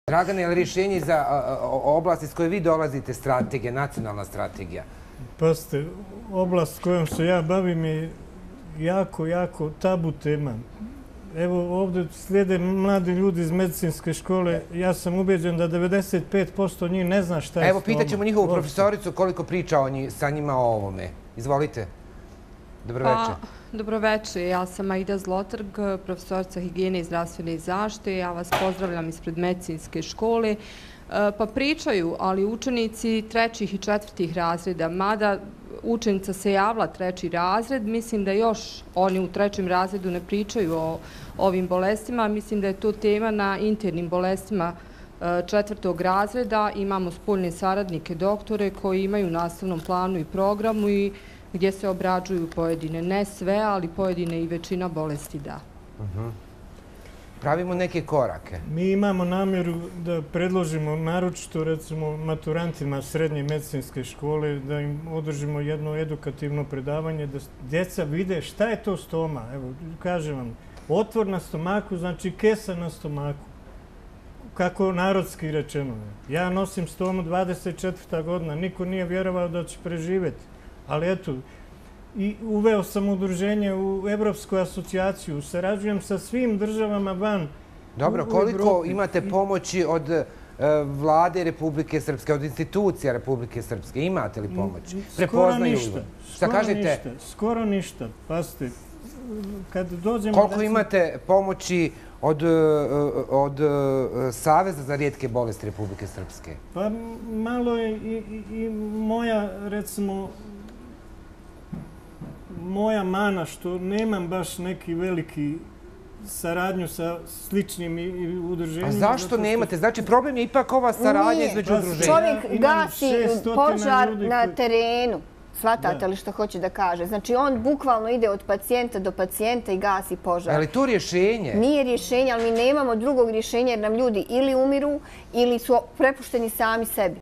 Dragane, je li rješenje za oblast iz koje vi dolazite strategija, nacionalna strategija? Pazite, oblast s kojom se ja bavim je jako tabu tema. Evo ovdje slijede mladi ljudi iz medicinske škole. Ja sam ubeđen da 95% njih ne zna šta je stoma. Evo, pitaćemo njihovu profesoricu koliko priča sa njima o ovome. Izvolite. Dobroveče. Dobroveče, ja sam Aida Zlotrg, profesorica higijene i zdravstvene zaštite. Ja vas pozdravljam ispred medicinske škole. Pa pričaju, ali učenici trećih i četvrtih razreda, mada učenica se javila treći razred, mislim da još oni u trećem razredu ne pričaju o ovim bolestima. Mislim da je to tema na internim bolestima četvrtog razreda. Imamo spoljne saradnike, doktore koji imaju u nastavnom planu i programu i gdje se obrađuju pojedine, ne sve, ali pojedine i većina bolesti da. Pravimo neke korake. Mi imamo namjeru da predložimo, naročito recimo maturantima srednje medicinske škole, da im održimo jedno edukativno predavanje, da djeca vide šta je to stoma. Evo, kažem vam, otvor na stomaku znači kesa na stomaku. Kako narodski rečeno. Ja nosim stomu 24. godina, niko nije vjerovao da će preživjeti. Ali eto, i uveo sam udruženje u Evropsku asocijaciju, sarađujem sa svim državama van. Dobro, koliko imate pomoći od vlade Republike Srpske, od institucija Republike Srpske? Imate li pomoći? Skoro ništa. Skoro ništa. Pazite, kad dođemo... Koliko imate pomoći od Saveza za rijetke bolesti Republike Srpske? Pa malo je i moja, recimo, moja mana što nemam baš neki veliki saradnju sa sličnim udruženjima. A zašto nemate? Znači, problem je ipak ova saradnja između udruženja. Čovjek gasi požar na terenu. Shvatate li što hoće da kaže? Znači, on bukvalno ide od pacijenta do pacijenta i gasi požar. Je li to rješenje? Nije rješenje, ali mi nemamo drugog rješenja jer nam ljudi ili umiru ili su prepušteni sami sebi.